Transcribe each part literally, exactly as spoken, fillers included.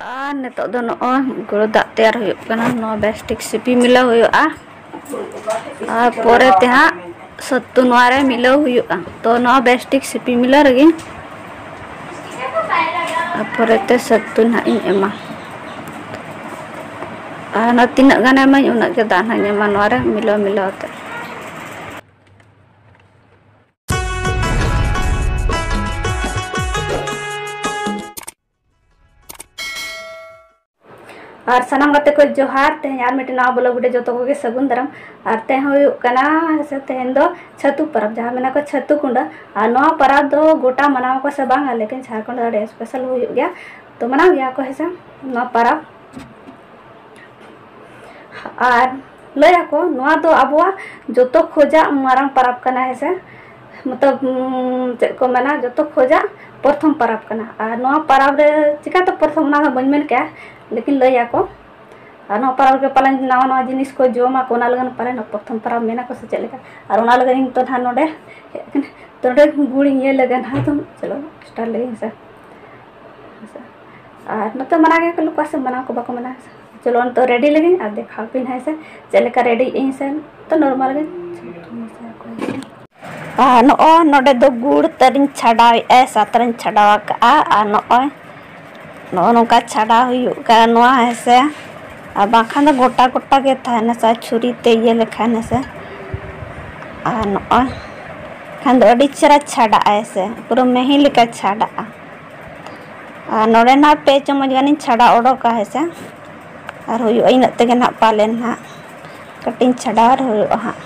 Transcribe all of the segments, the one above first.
ᱟᱨ ᱱᱤᱛᱚᱜ ᱫᱚ ᱱᱚᱜᱼᱚᱭ ᱜᱩᱲ ᱫᱟᱜ ᱛᱮᱭᱟᱨ ᱦᱩᱭᱩᱜ ᱠᱟᱱᱟ᱾ ᱱᱚᱣᱟ ᱵᱮᱥ ᱴᱷᱤᱠ ᱥᱤᱯᱤ ᱢᱤᱞᱟᱹᱣ ᱦᱩᱭᱩᱜᱼᱟ᱾ ᱟᱨ ᱯᱚᱨᱮ ᱛᱮ ᱦᱟᱸᱜ ᱥᱟᱹᱛᱩ ᱱᱚᱣᱟ ᱨᱮ ᱢᱤᱞᱟᱹᱣ ᱦᱩᱭᱩᱜᱼᱟ᱾ ᱛᱚ ᱱᱚᱣᱟ ᱵᱮᱥ ᱴᱷᱤᱠ ᱥᱤᱯᱤ ᱢᱤᱞᱟᱹᱣ ᱨᱮᱜᱮ ᱟᱨ ᱯᱚᱨᱮ ᱛᱮ ᱥᱟᱹᱛᱩ ᱱᱟᱦᱟᱜ ᱤᱧ ᱮᱢᱟ᱾ ᱟᱨ ᱱᱚᱣᱟ ᱛᱤᱱᱟᱹᱜ ᱜᱟᱱ ᱮᱢᱟᱹᱧ, ᱩᱱᱟᱹᱜ ᱜᱮ ᱫᱟᱜ ᱱᱟᱦᱟᱜ ᱤᱧ ᱮᱢᱟ ᱱᱚᱣᱟ ᱨᱮ ᱢᱤᱞᱟᱹᱣ ᱢᱤᱞᱟᱹᱣ ᱟᱛᱮ᱾ ᱟᱨ ᱥᱟᱱᱟᱢ ᱜᱟᱛᱮ ᱠᱚ ᱡᱚᱦᱟᱨ᱾ ᱛᱮᱦᱮᱧ ᱟᱨ ᱢᱤᱫᱴᱮᱱ ᱱᱟᱣᱟ vlog video ᱡᱚᱛᱚ ᱠᱚᱜᱮ ᱥᱟᱹᱜᱩᱱ ᱫᱟᱨᱟᱢ᱾ ᱟᱨ ᱛᱮᱦᱮᱧ ᱦᱩᱭᱩᱜ ᱠᱟᱱᱟ ᱦᱮᱸ ᱥᱮ, ᱛᱮᱦᱮᱧ ᱫᱚ ᱪᱷᱟᱹᱛᱩ ᱯᱚᱨᱚᱵᱽ, ᱡᱟᱦᱟᱸ ᱢᱮᱱᱟ ᱠᱚ ᱪᱷᱟᱹᱛᱩ ᱠᱩᱸᱰᱟᱹ᱾ ᱟᱨ ᱱᱚᱣᱟ ᱯᱚᱨᱚᱵᱽ ᱫᱚ ᱜᱚᱴᱟ ᱢᱟᱱᱟᱣ ᱟᱠᱚ ᱥᱮ ᱵᱟᱝᱟ, ᱞᱮᱠᱤᱱ ᱡᱷᱟᱲᱠᱷᱚᱸᱰ ᱫᱚ ᱟᱹᱰᱤ special ᱦᱩᱭᱩᱜ ᱜᱮᱭᱟ᱾ ᱛᱚ ᱢᱟᱱᱟᱣ ᱜᱮᱭᱟ ᱠᱚ ᱦᱮᱸ ᱥᱮ ᱱᱚᱣᱟ ᱯᱚᱨᱚᱵᱽ᱾ ᱟᱨ ᱞᱟᱹᱭ ᱟᱠᱚ ᱱᱚᱣᱟ ᱫᱚ ᱟᱵᱚᱣᱟᱜ ᱡᱚᱛᱚ ᱠᱷᱚᱡᱟᱜ ᱢᱟᱨᱟᱝ ᱯᱚᱨᱚᱵᱽ ᱠᱟᱱᱟ ᱦᱮᱸ ᱥᱮ, ᱢᱚᱛᱞᱚᱵ ᱩᱢ, ᱪᱮᱫ ᱠᱚ ᱢᱮᱱᱟ, ᱡᱚᱛᱚ ᱠᱷᱚᱡᱟᱜ ᱯᱨᱚᱛᱷᱚᱢ ᱯᱚᱨᱚᱵᱽ ᱠᱟᱱᱟ᱾ ᱟᱨ ᱱᱚᱣᱟ ᱯᱚᱨᱚᱵᱽ ᱨᱮ ᱪᱤᱠᱟᱹᱛᱮ ᱯᱨᱚᱛᱷᱚᱢ, ᱚᱱᱟ ᱫᱚ ᱵᱟᱹᱧ ᱢᱮᱱ ᱠᱮᱜᱼᱟ, ᱞᱮᱠᱤᱱ ᱞᱟᱹᱭ ᱟᱠᱚ ᱟᱨ ᱱᱚᱣᱟ ᱯᱚᱨᱚᱵᱽ ᱨᱮ ᱯᱟᱞᱮᱱ ᱱᱟᱣᱟ ᱱᱟᱣᱟ ᱡᱤᱱᱤᱥ ᱠᱚ ᱡᱚᱢᱟ ᱠᱚ, ᱚᱱᱟ ᱞᱟᱹᱜᱤᱫ ᱯᱟᱞᱮᱱ ᱯᱨᱚᱛᱷᱚᱢ ᱯᱚᱨᱚᱵᱽ ᱢᱮᱱᱟ ᱠᱚ ᱥᱮ ᱪᱮᱫ ᱞᱮᱠᱟ᱾ ᱟᱨ ᱚᱱᱟ ᱞᱟᱹᱜᱤᱫ ᱤᱧ ᱱᱤᱛᱚᱜ ᱱᱟᱦᱟᱜ ᱱᱚᱰᱮ ᱦᱮᱡ ᱟᱠᱟᱱᱟ, ᱛᱚ ᱱᱚᱰᱮ ᱜᱩᱲᱤᱧ ᱤᱭᱟᱹ ᱞᱮᱜᱟ ᱱᱟᱦᱟᱜ, ᱛᱚ ᱪᱚᱞᱚ start ᱞᱮᱜᱮ ᱦᱮᱸ ᱥᱮ᱾ ᱦᱮᱸ ᱥᱮ᱾ ᱟᱨ ᱱᱚᱛᱮ ᱢᱟᱱᱟᱣ ᱜᱮᱭᱟ ᱠᱚ ᱞᱩᱠᱟ ᱥᱮ ᱢᱟᱱᱟᱣ ᱠᱚ ᱵᱟᱠᱚ ᱢᱟᱱᱟᱣᱟ ᱦᱮᱸ ᱥᱮ᱾ ᱪᱚᱞᱚ ᱱᱤᱛᱚᱜ ready ᱞᱮᱜᱤᱧ ᱟᱨ ᱫᱮᱠᱷᱟᱣ ᱯᱮ ᱦᱮᱸ ᱥᱮ, ᱪᱮᱫ ᱞᱮᱠᱟ ready ᱤᱧ ᱥᱮ᱾ ᱛᱚ normal ᱜᱮ᱾ ᱟᱨ ᱱᱚᱜᱼᱚᱭ ᱱᱚᱰᱮ ᱫᱚ ᱜᱩᱲ ᱛᱟᱹᱨᱤᱧ ᱪᱷᱟᱰᱟᱣᱮᱫᱼᱟ, ᱥᱟᱛᱨᱟᱧ ᱪᱷᱟᱰᱟᱣ ᱟᱠᱟᱫᱼᱟ᱾ ᱟᱨ ᱱᱚᱜᱼᱚᱭ ᱱᱚᱜᱼᱚ ᱱᱚᱝᱠᱟ ᱪᱷᱟᱰᱟᱣ ᱦᱩᱭᱩᱜ ᱠᱟᱱᱟ ᱱᱚᱣᱟ ᱦᱮᱸ ᱥᱮ, ᱟᱨ ᱵᱟᱝᱠᱷᱟᱱ ᱫᱚ ᱜᱚᱴᱟ ᱜᱚᱴᱟ ᱜᱮ ᱛᱟᱦᱮᱱᱟ ᱥᱮ, ᱪᱷᱩᱨᱤ ᱛᱮ ᱤᱭᱟᱹ ᱞᱮᱠᱷᱟᱱ ᱦᱮᱸ ᱥᱮ᱾ ᱟᱨ ᱱᱚᱜᱼᱚᱭ ᱠᱷᱟᱱ ᱫᱚ ᱟᱹᱰᱤ ᱪᱮᱦᱨᱟ ᱪᱷᱟᱰᱟᱜᱼᱟ ᱦᱮᱸ ᱥᱮ, ᱯᱩᱨᱟᱹ ᱢᱮᱦᱤ ᱞᱮᱠᱟ ᱪᱷᱟᱰᱟᱜᱼᱟ᱾ ᱟᱨ ᱱᱚᱰᱮ ᱱᱟᱦᱟᱜ ᱯᱮ ᱪᱟᱢᱚᱪ ᱜᱟᱱᱤᱧ ᱪᱷᱟᱰᱟᱣ ᱚᱰᱳᱠᱟ ᱦᱮᱸ ᱥᱮ, ᱟᱨ ᱦᱩᱭᱩᱜᱼᱟ ᱤᱱᱟᱹᱜ ᱛᱮᱜᱮ ᱱᱟᱦᱟᱜ ᱯᱟᱞᱮᱱ ᱱᱟᱦᱟᱜ᱾ ᱠᱟᱹᱴᱤᱡ ᱤᱧ ᱪᱷᱟᱰᱟᱣ ᱟᱨ ᱦᱩᱭᱩᱜᱼᱟ ᱦᱟᱸᱜ,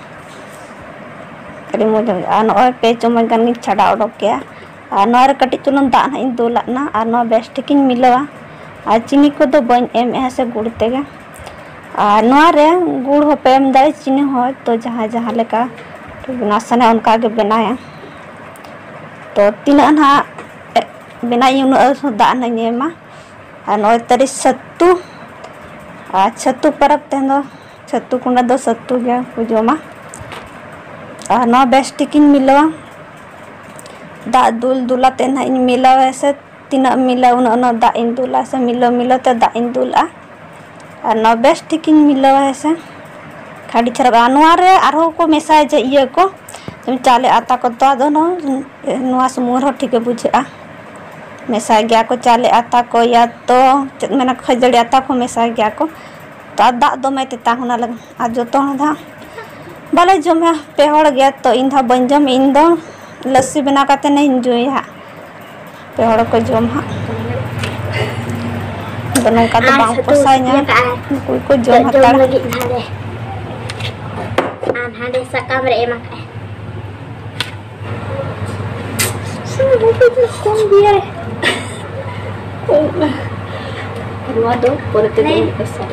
ᱟᱹᱰᱤ ᱢᱚᱡᱽ ᱦᱩᱭᱩᱜᱼᱟ᱾ ᱟᱨ ᱱᱚᱜᱼᱚᱭ ᱯᱮ ᱪᱟᱢᱚᱪ ᱜᱟᱱ ᱜᱤᱧ ᱪᱷᱟᱰᱟᱣ ᱚᱰᱳᱠ ᱠᱮᱜᱼᱟ᱾ ᱟᱨ ᱱᱚᱣᱟ ᱨᱮ ᱠᱟᱹᱴᱤᱡ ᱪᱩᱞᱩᱝ ᱫᱟᱜ ᱱᱟᱦᱟᱜ ᱤᱧ ᱫᱩᱞᱟᱜ ᱱᱟ, ᱟᱨ ᱱᱚᱣᱟ ᱵᱮᱥ ᱴᱷᱤᱠᱤᱧ ᱢᱤᱞᱟᱹᱣᱟ᱾ ᱟᱨ ᱪᱤᱱᱤ ᱠᱚᱫᱚ ᱵᱟᱹᱧ ᱮᱢᱮᱜᱼᱟ ᱥᱮ, ᱜᱩᱲ ᱛᱮᱜᱮ᱾ ᱟᱨ ᱱᱚᱣᱟ ᱨᱮ ᱜᱩᱲ ᱦᱚᱸᱯᱮ ᱮᱢ ᱫᱟᱲᱮᱭᱟᱜᱼᱟ, ᱪᱤᱱᱤ ᱦᱚᱸ, ᱛᱚ ᱡᱟᱦᱟᱸᱭ ᱡᱟᱦᱟᱸ ᱞᱮᱠᱟ ᱵᱮᱱᱟᱣ ᱥᱟᱱᱟᱭᱟ ᱚᱱᱠᱟ ᱜᱮ ᱵᱮᱱᱟᱣᱟ᱾ ᱛᱚ ᱛᱤᱱᱟᱹᱜ ᱱᱟᱦᱟᱜ ᱵᱮᱱᱟᱣ ᱤᱧ ᱩᱱᱟᱹᱜ ᱫᱟᱜ ᱱᱟᱦᱟᱜ ᱤᱧ ᱮᱢᱟ᱾ ᱟᱨ ᱱᱚᱜᱼᱚᱭ ᱛᱟᱹᱨᱤ ᱥᱟᱹᱛᱩ, ᱟᱨ ᱪᱷᱟᱹᱛᱩ ᱯᱚᱨᱚᱵᱽ ᱛᱮᱦᱮᱧ ᱫᱚ ᱪᱷᱟᱹᱛᱩ ᱠᱩᱸᱰᱟᱹ ᱫᱚ ᱥᱟᱹᱛᱩ ᱜᱮ ᱠᱚ ᱡᱚᱢᱟ᱾ ᱟᱨ ᱱᱚᱣᱟ ᱵᱮᱥ ᱴᱷᱤᱠᱤᱧ ᱢᱤᱞᱟᱹᱣᱟ᱾ ᱫᱟᱜ ᱫᱩᱞ ᱫᱩᱞ ᱟᱛᱮ ᱱᱟᱦᱟᱜ ᱤᱧ ᱢᱤᱞᱟᱹᱣᱟ ᱥᱮ, ᱛᱤᱱᱟᱹᱜ ᱢᱤᱞᱟᱹᱣ, ᱩᱱᱟᱹᱜ, ᱩᱱᱟᱹᱜ ᱫᱟᱜ ᱤᱧ ᱫᱩᱞᱟ, ᱥᱮ ᱢᱤᱞᱟᱹᱣ ᱢᱤᱞᱟᱹᱣ ᱛᱮ ᱫᱟᱜ ᱤᱧ ᱫᱩᱞᱟᱜᱼᱟ᱾ ᱟᱨ ᱱᱚᱣᱟ ᱵᱮᱥ ᱴᱷᱤᱠᱤᱧ ᱢᱤᱞᱟᱹᱣᱟ, ᱦᱮᱸ ᱥᱮ᱾ ᱟᱹᱰᱤ ᱪᱮᱦᱨᱟ᱾ ᱟᱨ ᱱᱚᱣᱟ ᱨᱮ ᱟᱨᱦᱚᱸ ᱠᱚ ᱢᱮᱥᱟᱭᱟ ᱡᱮ ᱤᱭᱟᱹ ᱠᱚ, ᱪᱟᱣᱞᱮ ᱟᱛᱟ ᱠᱚ᱾ ᱛᱚ ᱟᱫᱚ ᱱᱚᱣᱟ, ᱱᱚᱣᱟ ᱥᱩᱢᱩᱝ ᱨᱮᱦᱚᱸ ᱴᱷᱤᱠ ᱜᱮ ᱵᱩᱡᱷᱟᱹᱜᱼᱟ᱾ ᱢᱮᱥᱟᱭ ᱜᱮᱭᱟ ᱠᱚ ᱪᱟᱣᱞᱮ ᱟᱛᱟ ᱠᱚ, ᱭᱟ ᱛᱚ ᱪᱮᱫ ᱢᱮᱱᱟ, ᱠᱷᱟᱹᱡᱟᱹᱲᱤ ᱟᱛᱟ ᱠᱚ ᱢᱮᱥᱟᱭ ᱜᱮᱭᱟ ᱠᱚ᱾ ᱛᱚ ᱟᱨ ᱫᱟᱜ ᱫᱚᱢᱮ ᱛᱮᱛᱟᱝ, ᱚᱱᱟ ᱞᱟᱹᱜᱤᱫ᱾ ᱟᱨ ᱡᱚᱛᱚ ᱦᱚᱲ ᱫᱚ ᱦᱟᱸᱜ ᱵᱟᱞᱮ ᱡᱚᱢᱟ, ᱯᱮ ᱦᱚᱲ ᱜᱮ᱾ ᱛᱚ ᱤᱧ ᱫᱚ ᱦᱟᱸᱜ ᱵᱟᱹᱧ ᱡᱚᱢ, ᱤᱧ ᱫᱚ ᱞᱟᱹᱥᱥᱤ ᱵᱮᱱᱟᱣ ᱠᱟᱛᱮ ᱤᱧ ᱧᱩᱭᱟ ᱦᱟᱸᱜ᱾ ᱯᱮ ᱦᱚᱲ ᱠᱚ ᱡᱚᱢ ᱦᱟᱸᱜ᱾ ᱟᱫᱚ ᱱᱚᱝᱠᱟ ᱫᱚ ᱟᱨ ᱵᱟᱝ ᱥᱟᱹᱛᱩ ᱯᱚᱥᱟᱭᱧᱟ᱾ ᱤᱭᱟᱹ ᱠᱟᱜᱼᱟᱭ᱾ ᱱᱩᱠᱩ ᱜᱮᱠᱚ ᱡᱚᱢ ᱡᱚᱢ ᱦᱟᱛᱟᱲᱟ᱾ ᱞᱟᱹᱜᱤᱫ ᱱᱟᱰᱮ᱾ ᱟᱨ ᱦᱟᱸᱰᱮ ᱥᱟᱠᱟᱢ ᱨᱮ ᱮᱢ ᱟᱠᱟᱫᱼᱟᱭ᱾ ᱠᱚᱢ ᱜᱮᱭᱟᱭ᱾ ᱱᱚᱣᱟ ᱫᱚ ᱯᱚᱨᱮ ᱛᱮ ᱦᱮᱸ᱾ ᱫᱩᱲᱩᱵ ᱯᱮᱥᱮ᱾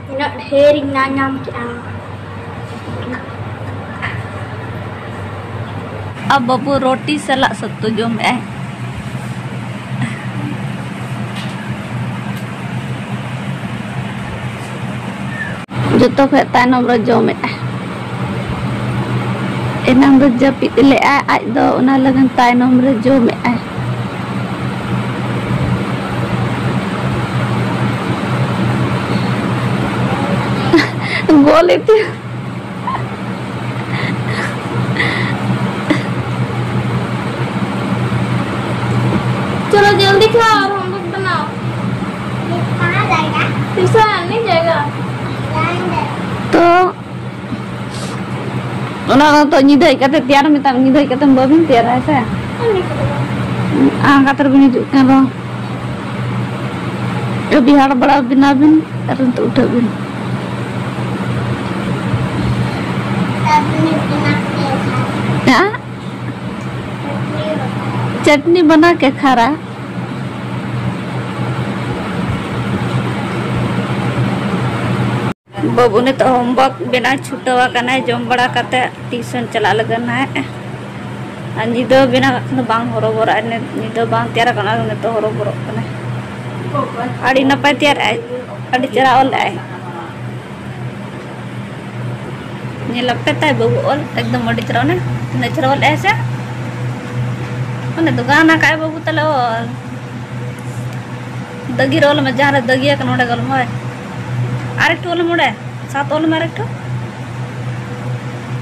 ᱛᱤᱱᱟᱹᱜ ᱰᱷᱮᱨ ᱤᱧ ᱧᱟ-, ᱧᱟᱢ ᱠᱮᱜᱼᱟ᱾ ᱟᱨ ᱵᱟᱹᱵᱩ ᱨᱩᱴᱤ ᱥᱟᱞᱟᱜ ᱥᱟᱹᱛᱩ ᱡᱚᱢᱮᱜᱼᱟᱭ᱾ ᱡᱚᱛᱚ ᱠᱷᱚᱡ ᱛᱟᱭᱱᱚᱢ ᱨᱮ ᱡᱚᱢᱮᱜᱼᱟᱭ᱾ ᱮᱱᱟᱝ ᱫᱚ ᱡᱟᱹᱯᱤᱫ ᱞᱮᱜᱼᱟᱭ, ᱟᱡ ᱫᱚ ᱚᱱᱟ ᱞᱟᱹᱜᱤᱫ ᱛᱟᱭᱱᱚᱢ ᱨᱮ ᱡᱚᱢᱮᱜᱼᱟᱭ᱾ ᱜᱚᱞ ᱤᱫᱤ᱾ चलो जल्दी खाओ और होमवर्क बनाओ। किसका जाएगा? तीसरा नहीं जाएगा। तो ᱚᱱᱟ ᱫᱚ ᱧᱤᱫᱟᱹ ᱦᱮᱡ ᱠᱟᱛᱮ ᱛᱮᱭᱟᱨ ᱢᱮᱛᱟᱢ, ᱧᱤᱫᱟᱹ ᱦᱮᱡ ᱠᱟᱛᱮ ᱵᱟᱹᱵᱤᱱ ᱛᱮᱭᱟᱨᱟ, ᱦᱮᱸ ᱥᱮ? ᱟᱨ ᱠᱟᱛᱮ ᱵᱤᱱ ᱦᱤᱡᱩᱜ ᱠᱟᱱ ᱨᱮᱦᱚᱸ᱾ ᱟᱹᱰᱤ ᱦᱟᱲ ᱵᱟᱲᱟ ᱵᱮᱱᱟᱣ ᱵᱤᱱ ᱟᱨ ᱱᱤᱛᱚᱜ ᱩᱴᱷᱟᱹᱜ ᱵᱤᱱ᱾ ᱦᱮᱸ? ᱪᱟᱴᱱᱤ ᱵᱟᱱᱟ ᱠᱮ ᱠᱷᱟᱨᱟ᱾ ᱵᱟᱹᱵᱩ ᱱᱤᱛᱚᱜ ᱦᱳᱢᱣᱟᱨᱠ ᱵᱮᱱᱟᱣ ᱪᱷᱩᱴᱟᱹᱣ ᱟᱠᱟᱱᱟᱭ, ᱡᱚᱢ ᱵᱟᱲᱟ ᱠᱟᱛᱮ ᱴᱤᱭᱩᱥᱚᱱ ᱪᱟᱞᱟᱜ ᱞᱟᱹᱜᱤᱫ ᱱᱟᱦᱟᱜ᱾ ᱟᱨ ᱧᱤᱫᱟᱹ ᱵᱮᱱᱟᱣ ᱠᱟᱜ ᱠᱷᱟᱱ ᱫᱚ ᱵᱟᱝ ᱦᱚᱨᱚᱵᱚᱨᱚᱜᱼᱟ, ᱱᱤᱛ ᱧᱤᱫᱟᱹ ᱵᱟᱝ ᱛᱮᱭᱟᱨ ᱟᱠᱟᱱᱟ, ᱱᱤᱛᱚᱜ ᱦᱚᱨᱚᱵᱚᱨᱚᱜ ᱠᱟᱱᱟᱭ᱾ ᱟᱹᱰᱤ ᱱᱟᱯᱟᱭ ᱛᱮᱭᱟᱨ ᱟᱭ, ᱟᱹᱰᱤ ᱪᱮᱦᱨᱟ ᱚᱞ ᱟᱭ᱾ ᱧᱮᱞ ᱟᱯᱮ ᱛᱟᱭ ᱵᱟᱹᱵᱩ ᱚᱞ, ᱮᱠᱫᱚᱢ ᱟᱹᱰᱤ ᱪᱮᱦᱨᱟ, ᱚᱱᱮ ᱛᱤᱱᱟᱹᱜ ᱪᱮᱦᱨᱟ ᱚᱞ ᱟᱭ ᱥᱮ᱾ ᱚᱱᱮ ᱫᱚᱠᱟᱱ ᱟᱠᱟᱫ ᱵᱟᱹᱵᱩ ᱛᱟᱞᱮ ᱚᱞ᱾ ᱫᱟᱹᱜᱤ ᱨᱮ ᱚᱞ ᱢᱮ, ᱡᱟᱦᱟᱸ ᱨᱮ ᱫᱟᱹᱜᱤ ᱟᱠᱟᱱᱟ ᱚᱸᱰᱮ ᱜᱮ ᱚᱞ ᱢᱮ᱾ ᱟᱨ ᱮᱠᱴᱩ ᱚᱞ ᱢᱮ ᱚᱸᱰᱮ᱾ ᱥᱟᱛ ᱚᱞ ᱢᱮ ᱟᱨ ᱮᱠᱴᱩ᱾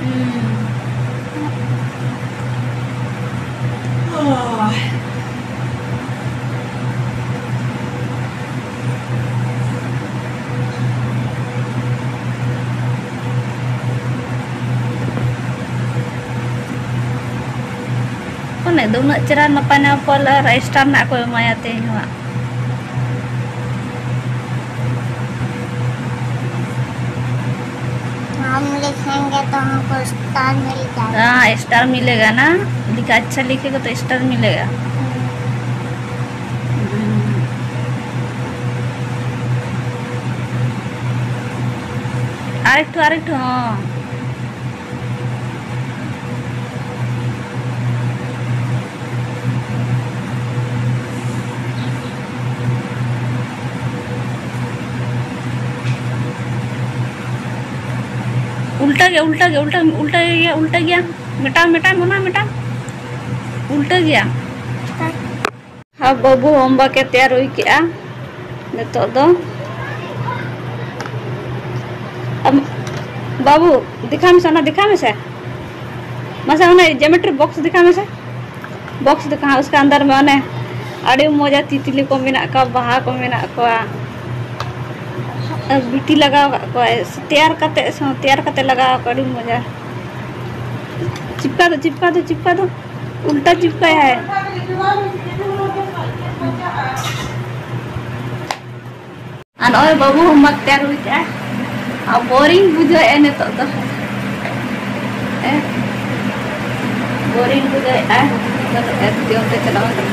ᱦᱩᱸ᱾ ᱚᱱᱮ ᱫᱚ ᱩᱱᱟᱹᱜ ᱪᱮᱦᱨᱟ ᱱᱟᱯᱟᱭ ᱱᱟᱯᱟᱭ ᱯᱷᱚᱞ ᱟᱨ ᱥᱴᱟᱨ ᱱᱟᱜ ᱠᱚ ᱮᱢᱟᱭᱟ ᱛᱮᱦᱮᱧ ᱦᱚᱸ᱾ हम लिखेंगे तो हमको स्टार मिल जाएगा। हाँ, स्टार मिलेगा ना। लिखा, अच्छा लिखेगा तो स्टार मिलेगा। আরেকটু, আরেকটু, হ্যাঁ। ᱩᱞᱴᱟᱹ ᱜᱮ, ᱩᱞᱴᱟᱹ ᱜᱮ, ᱩᱞᱴᱟᱹ, ᱩᱞᱴᱟᱹ ᱜᱮᱭᱟ, ᱩᱞᱴᱟᱹ ᱜᱮᱭᱟ᱾ ᱢᱮᱴᱟᱣ, ᱢᱮᱴᱟᱣ, ᱚᱱᱟ ᱢᱮᱴᱟᱣ᱾ ᱩᱞᱴᱟᱹ ᱜᱮᱭᱟ᱾ ᱟᱨ ᱵᱟᱹᱵᱩ ᱦᱳᱢᱣᱟᱨᱠ ᱮ ᱛᱮᱭᱟᱨ ᱦᱩᱭ ᱠᱮᱜᱼᱟ᱾ ᱱᱤᱛᱚᱜ ᱫᱚ ᱟᱢ, ᱵᱟᱹᱵᱩ, ᱫᱮᱠᱷᱟᱣ ᱢᱮᱥᱮ, ᱚᱱᱟ ᱫᱮᱠᱷᱟᱣ ᱢᱮᱥᱮ᱾ ᱢᱟᱥᱮ, ᱚᱱᱟ ᱡᱮᱢᱮᱴᱨᱤ ᱵᱚᱠᱥ ᱫᱮᱠᱷᱟᱣ ᱢᱮᱥᱮ᱾ ᱵᱚᱠᱥ ᱫᱮᱠᱷᱟᱣ, ᱩᱥᱠᱮ ᱟᱱᱫᱟᱨ ᱢᱮ ᱚᱱᱮ ᱟᱹᱰᱤ ᱢᱚᱡᱟ ᱛᱤᱛᱞᱤ ᱠᱚ ᱢᱮᱱᱟᱜ ᱠᱚᱣᱟ, ᱵᱟᱦᱟ ᱠᱚ ᱢᱮᱱᱟᱜ ᱠᱚᱣᱟ᱾ ᱟᱨ ᱵᱤᱴᱤ ᱞᱟᱜᱟᱣ ᱠᱟᱜ ᱠᱚᱣᱟᱭ, ᱛᱮᱭᱟᱨ ᱠᱟᱛᱮ, ᱛᱮᱭᱟᱨ ᱠᱟᱛᱮ ᱞᱟᱜᱟᱣ ᱠᱚ, ᱟᱹᱰᱤ ᱢᱚᱡᱟ᱾ ᱪᱤᱯᱠᱟ ᱫᱚ, ᱪᱤᱯᱠᱟ ᱫᱚ, ᱪᱤᱯᱠᱟ ᱫᱚ᱾ ᱩᱞᱴᱟ ᱪᱤᱯᱠᱟᱭ ᱦᱟᱭ᱾ ᱟᱨ ᱱᱚᱜᱼᱚᱭ ᱵᱟᱹᱵᱩ ᱦᱚᱸ ᱢᱟᱛᱭᱟᱨ ᱦᱩᱭ ᱠᱮᱜᱼᱟᱭ᱾ ᱟᱨ ᱵᱳᱨᱤᱝ ᱵᱩᱡᱷᱟᱹᱣᱮᱫᱼᱟᱭ ᱱᱤᱛᱚᱜ ᱫᱚ᱾ ᱦᱮᱸ? ᱵᱳᱨᱤᱝ ᱵᱩᱡᱷᱟᱹᱣᱮᱫᱼᱟᱭ᱾ ᱵᱟᱹᱱᱩᱜᱼᱟ, ᱡᱩᱫᱤ ᱚᱱᱛᱮ ᱪᱟᱞᱟᱣ ᱠᱟᱱᱟ᱾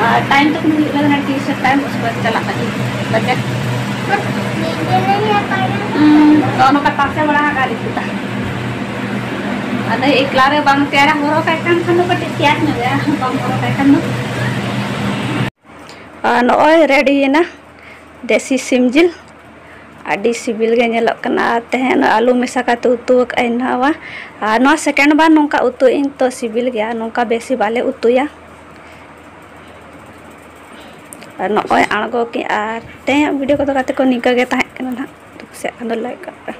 ᱟᱨ ᱴᱟᱭᱤᱢ ᱛᱟᱠᱚ ᱦᱩᱭᱩᱜ ᱞᱟᱹᱜᱤᱫ ᱴᱤᱭᱩᱥᱚᱱ ᱴᱟᱭᱤᱢ, ᱩᱥᱠᱮ ᱵᱟᱫ ᱪᱟᱞᱟᱜ ᱞᱟᱹᱜᱤᱫ ᱵᱟᱡᱟᱨ᱾ ᱦᱩᱸ, ᱛᱚ ᱱᱚᱝᱠᱟ ᱛᱟᱥᱮ ᱵᱟᱲᱟ ᱟᱠᱟᱫ ᱞᱤᱧ ᱛᱟᱦᱮᱸᱫ᱾ ᱟᱫᱚ ᱮᱠᱞᱟ ᱨᱮ ᱵᱟᱝ ᱛᱮᱭᱟᱨᱟ, ᱦᱚᱨᱦᱚ ᱠᱟᱭ ᱠᱷᱟᱱ, ᱠᱷᱟᱱ ᱫᱚ ᱠᱟᱹᱴᱤᱡ ᱛᱮᱭᱟᱨ ᱧᱚᱜᱚᱜᱼᱟ, ᱵᱟᱢ ᱦᱚᱨᱦᱚ ᱠᱟᱭ ᱠᱷᱟᱱ ᱫᱚ᱾ ᱟᱨ ᱱᱚᱜᱼᱚᱭ ᱨᱮᱰᱤᱭᱮᱱᱟ ᱫᱮᱥᱤ ᱥᱤᱢ ᱡᱤᱞ᱾ ᱟᱹᱰᱤ ᱥᱤᱵᱤᱞ ᱜᱮ ᱧᱮᱞᱚᱜ ᱠᱟᱱᱟ᱾ ᱟᱨ ᱛᱮᱦᱮᱧ ᱟᱹᱞᱩ ᱢᱮᱥᱟ ᱠᱟᱛᱮ ᱩᱛᱩ ᱟᱠᱟᱫ ᱟᱹᱧ ᱱᱟᱦᱟᱜ᱾ ᱟᱨ ᱱᱚᱣᱟ second ᱵᱟᱨ ᱱᱚᱝᱠᱟ ᱩᱛᱩ ᱤᱧ ᱛᱚ ᱥᱤᱵᱤᱞ ᱜᱮᱭᱟ, ᱱᱚᱝᱠᱟ ᱵᱮᱥᱤ ᱵᱟᱞᱮ ᱩᱛᱩᱭᱟ᱾ ᱟᱨ ᱱᱚᱜᱼᱚᱭ ᱟᱬᱜᱚ ᱠᱮᱫ, ᱟᱨ ᱛᱮᱦᱮᱧᱟᱜ video ᱠᱚᱫᱚ ᱜᱟᱛᱮ ᱠᱚ ᱱᱤᱝᱠᱟᱹ ᱜᱮ ᱛᱟᱦᱮᱸ ᱠᱟᱱᱟ ᱱᱟᱦᱟᱜ᱾ ᱠᱩᱥᱤᱭᱟᱜ ᱠᱷᱟᱱ ᱫᱚ like ᱠᱟᱜ ᱯᱮ᱾